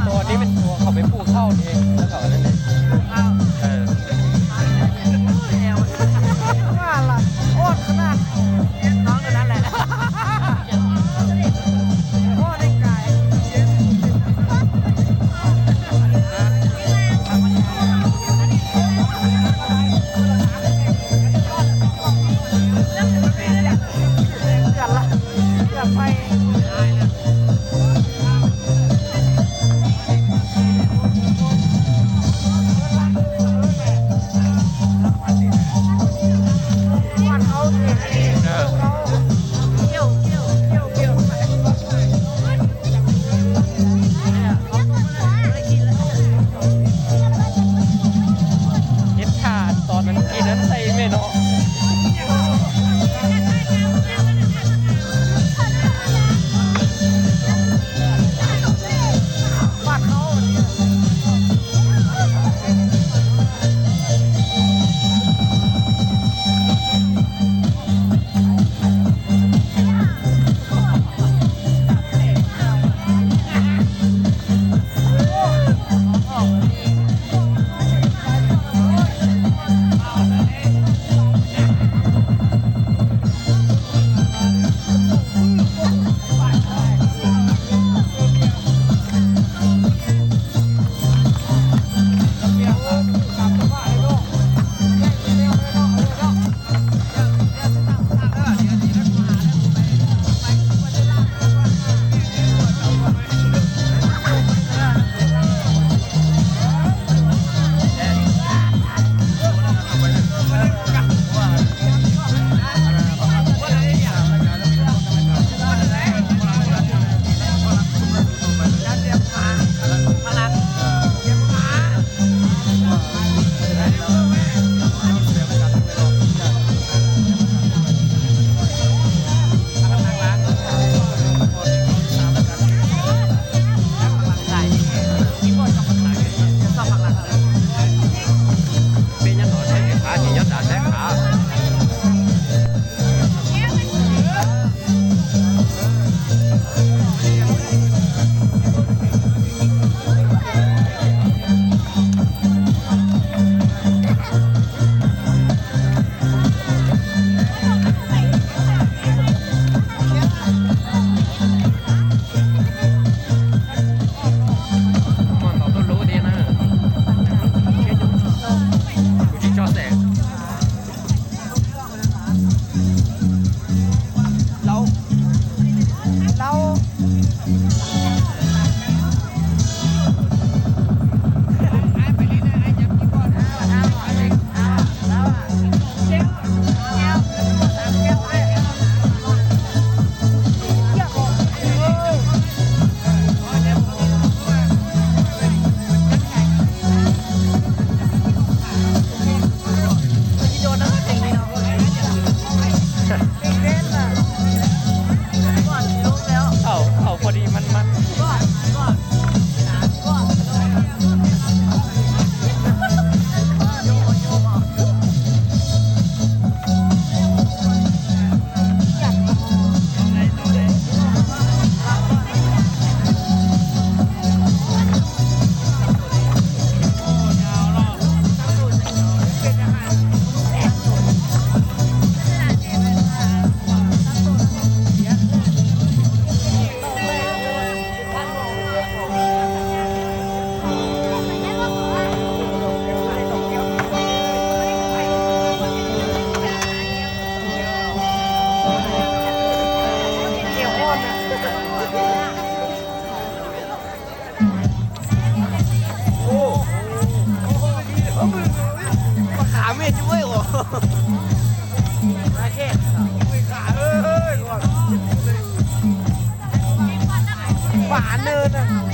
ตัวนี้เป็นตัวเขาไปปลูกข้าวเองแล้วก็นั่นเองเออ ว่าล่ะ โคตรขนาด น้องคนนั้นแหละ โคตรได้ไกล Ib thaj tod nws kis nws ntsej me no. Peb nyob no saib kev qab, ces nyob nram saib qab. Muaj ntau tuaj lub thiab na. Kuv tsis tso xeem. Thaum, thaum pom li mas mas. Pom qab me tsis muaj os. Pom nws na.